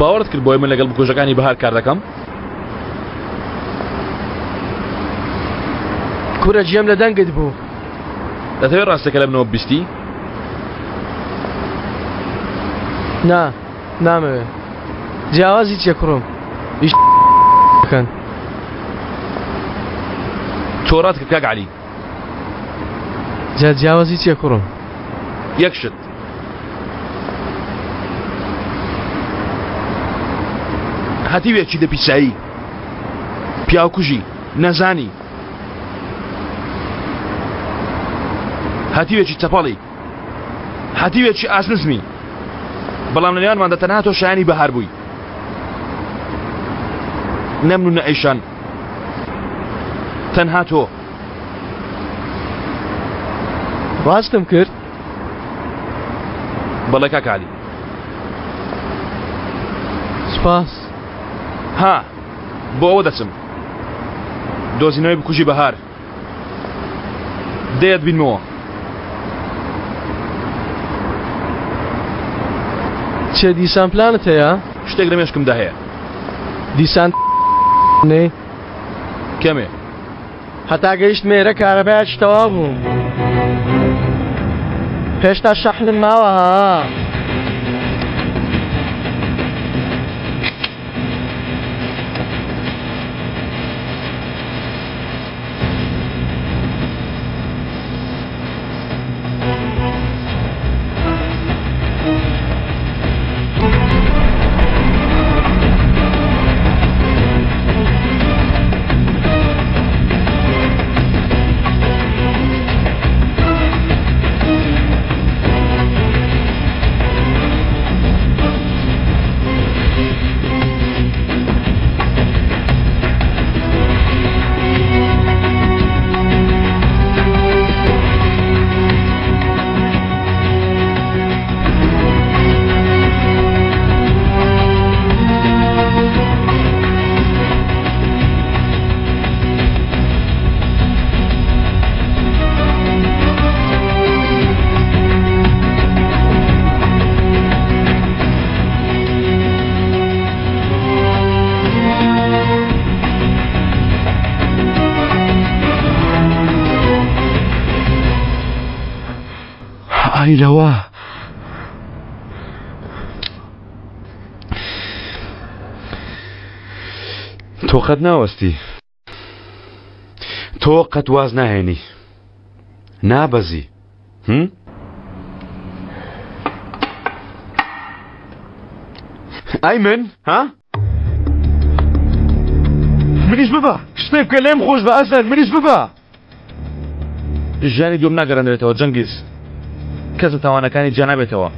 باوەڕت کرد بۆی من لەگەڵ بکوژەکانی بەهار کار دەکەم؟ کورە گوێم لە دەنگت بوو. دەتەوێت ڕاستەکە لە منەوە ببیستی؟ نا نامەوێ. جیاوازی چیە کوڕم؟ ئیش بکەن. تۆ ڕات کرد کاک عەلی. جا جیاوازی چیە کوڕم؟ یەک شت. هەتیوێکی دە پیسایی، پیاوکوژی، نەزانی، هەتیوێکی چەپەڵی، هەتیوێکی ئاست نزمی، بەڵام لە نێوانماندا تەنها تۆ شایانی بەهار بووی. نە من و نە ئەیشان، تەنها تۆ. ڕاستم کرد؟ بەڵێ کاک عەلی. سپاس. ها بۆ ئەوە دەچم. دۆزینەوەی بکوژی بەهار. دەیەت بینمەوە. چێ دیسان پلانت هەیە؟ شتێک لە مێشکمدا هەیە. دیسان نەی؟ کەمێ. هەتا گەیشتمە ئێرە کارەبایەکی تەواو بوو. هێشتا شەحنم ماوە ها. ئای لەوە تۆ قەت ناوەستی تۆ قەت واز ناهێنی نابەزی هم؟ ئای من ها؟ منیش ببە شتێک بکە لێم خۆش بە ئەسەر منیش ببە ژیانی دووەم ناگەڕێنرێتەوە جەنگیز کەس لە تاوانەکانی جیا نابێتەوە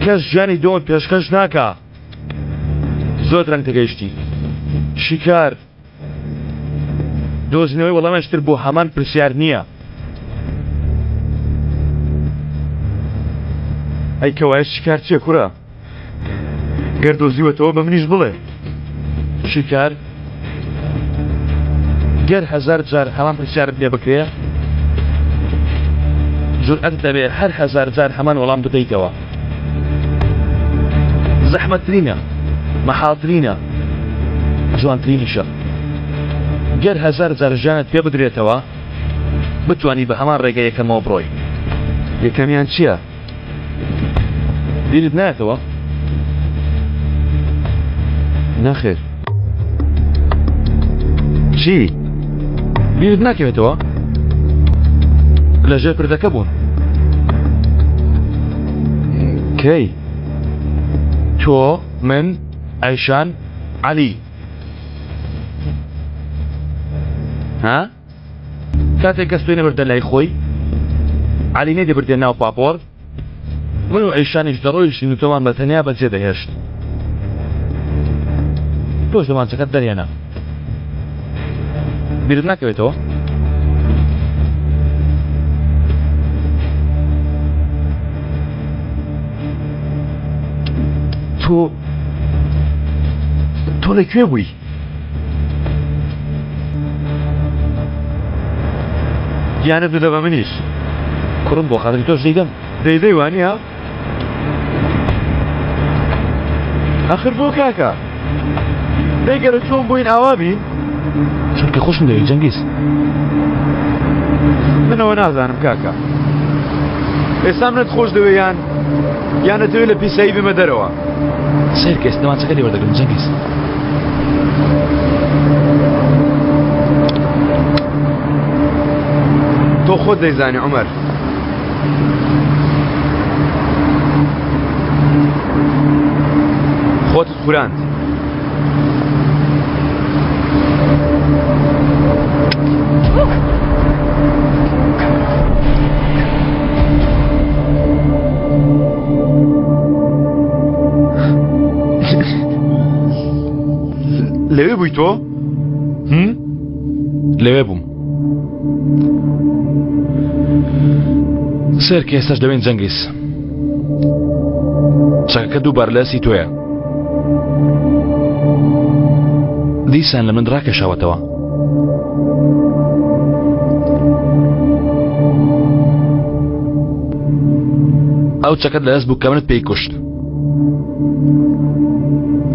کەس ژیانی دووەمت پێشکەش ناکا زۆر درەنگ تێگەیشتی شیکار دۆزینەوەی وەڵامێکی تر بۆ هەمان پرسیار نییە. ئەی کەوایە شیکار چییە کورە؟ گەر دۆزیوەتەوە بە منیش بڵێ. شیکار، گەر هەزار جار هەمان پرسیارت لێ بکرێ، جورئەتت دەبێ هەر 1000 جار هەمان وەڵام بدەیتەوە. زەحمەتترینە، مەحاڵترینە، جوانترینیشە. گەر 1000 جار ژیانت پێ بدرێتەوە، بتوانی بە هەمان ڕێگە یەکەمەوە بڕۆی. یەکەمیان چییە؟ بیرت نایەتەوە؟ نەخێر. چی؟ بیرت ناکەوێتەوە؟ لە ژێر پردەکە بوون. کەی؟ تۆ، من، ئەیشان، عەلی. ها؟ کاتێک کەس تۆی نەبردە لای خۆی، عەلی نەیدەبردە ناو پاپۆڕ، من و ئەیشانیش دەڕۆیشتین و تۆمان بە تەنیا بەجێ دەهێشت. تۆش دەمانچەکەت دەرهێنا. بیرت ناکەوێتەوە؟ تۆ تۆ لە کوێ بووی؟ گیانت بدە بە منیش. کوڕم بۆ خاتری تۆش دەیدەم. دەیدەی وانییە؟ ئاخر بۆ کاکە؟ دەی گەرە چۆن بووین ئاوا بین؟ چونکە خۆشم دەوێی جەنگیز. منەوە نازانم کاکە. ئێستا منت خۆش دەوێ یان یان دەتەوێ لە پیسایی بمە دەرەوە؟ سەیرکە ئێستا دەمانچەکە لێ وەردەگرم جەنگیز. تۆ خۆت دەیزانی عومەر. خۆتت خوراند. لەوێ بووی تۆ؟ لەوێ بووم. سێرکە ئێستاش دەوێن جەنگیز. چەکەکە دووبارە لە دەستی تۆیە. دیسان لە من ڕاکێشاوەتەوە. ئەو چەکەت لە دەست بوو کە منت پێی کوشت.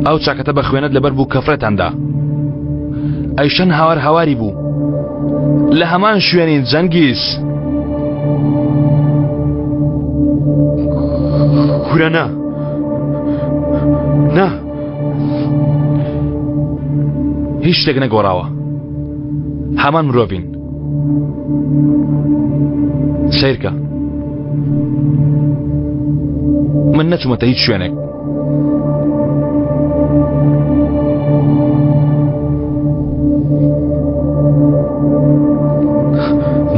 ئەو چاکەتە بە خوێنت لەبەر بوو کە فڕێتان دا. ئەیشەن هاوار هاواری بوو. لە هەمان شوێنین جەنگیز. کورە نا. نا. هیچ شتێک نەگۆڕاوە. هەمان مرۆڤین. سەیرکە. من نەچوومەتە هیچ شوێنێک.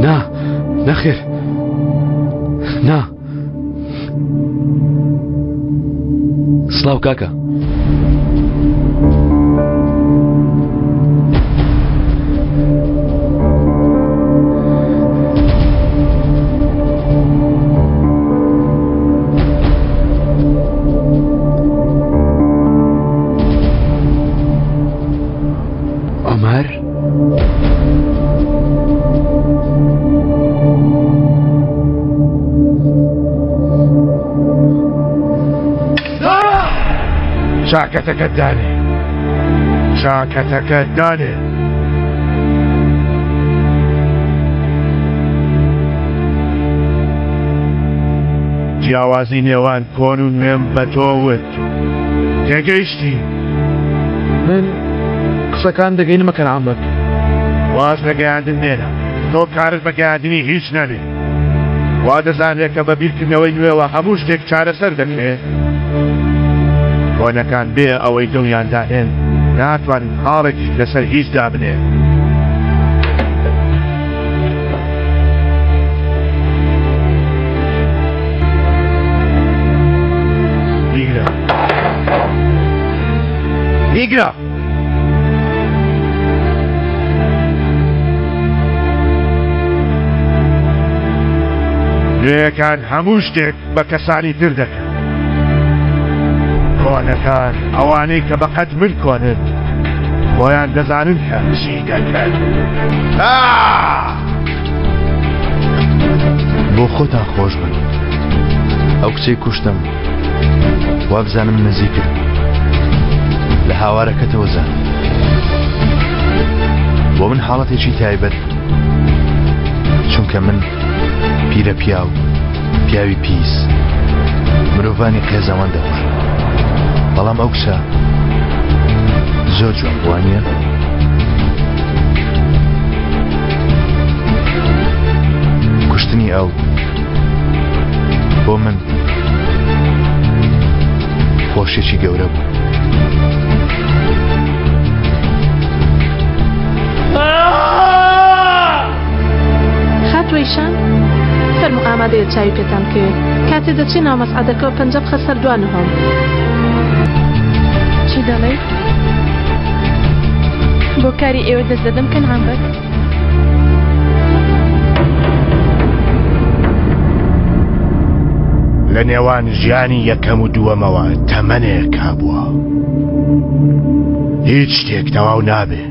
نا نەخێر نا سڵاو کاکە. عومەر؟ چاکەتەکەت دانێ چاکەتەکەت دانێ. جیاوازی نێوان کۆن و نوێم بە تۆ وت تێگەیشتی؟ من قسەکان دەگەینمە کەنعان بەگ. واز لە گەیاندن مێنە، تۆ کارت بە گەیاندنی هیچ نەبێ. وا دەزانرێ کە بە بیرکردنەوەی نوێوە هەموو شتێک چارەسەر دەکرێ؟ کۆنەکان بێ ئەوەی دڵیان دانێن ناتوانن خاڵێکیش لەسەر هیچ دابنێن. بیگرە. بیگرە. نوێیەکان هەموو شتێک بە کەسانی تر دەکەن. کۆنەکان ئەوانەی کە بەقەد من کۆنن خۆیان دەزانن کە چی دەکەن. بۆ خۆتان خۆش بن. ئەو کچەی کوشتم وابزانم نزیکت بوو. لە هاوارەکەتەوە زانیم. بۆ من حاڵەتێکی تایبەت بوو. چونکە من پیرە پیاو، پیاوی پیس، مرۆڤانی قێزەوەن دەکوژم. بەڵام ئەو کچە زۆر جوان بوو، وانییە؟ کوشتنی ئەو بۆ من خۆشیەکی گەورە بوو. خاتوو ئیشان فەرموو ئامادەیە چاوی پێتان بکەوێت کاتێ دەچی ناو مەسعەدەکەوە پەنجە بخە سەر دوا نهۆم. چی دەڵێی؟ بۆ کاری ئێوە دەست دەدەم کەنعان بەگ. لە نێوان ژیانی یەکەم و دووەمەوە تەمەنێک هەبووە. هیچ شتێک تەواو نابێ.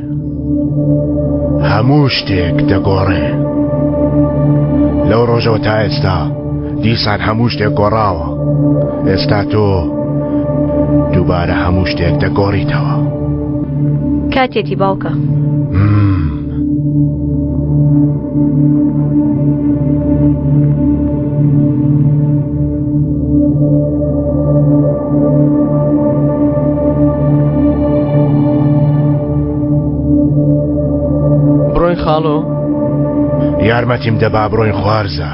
هەموو شتێک دەگۆڕێ. لەو ڕۆژەوە تا ئێستا دیسان هەموو شتێک گۆڕاوە. ئێستا تۆ دووبارە هەموو شتێک دەگۆڕیتەوە. کاتێتی باوکە. بڕۆین خاڵۆ؟ یارمەتیم دە با بڕۆین خوارزا.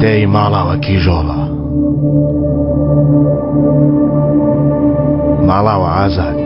دەی ماڵاوە کیژۆڵە. ماڵاوە ئازاد.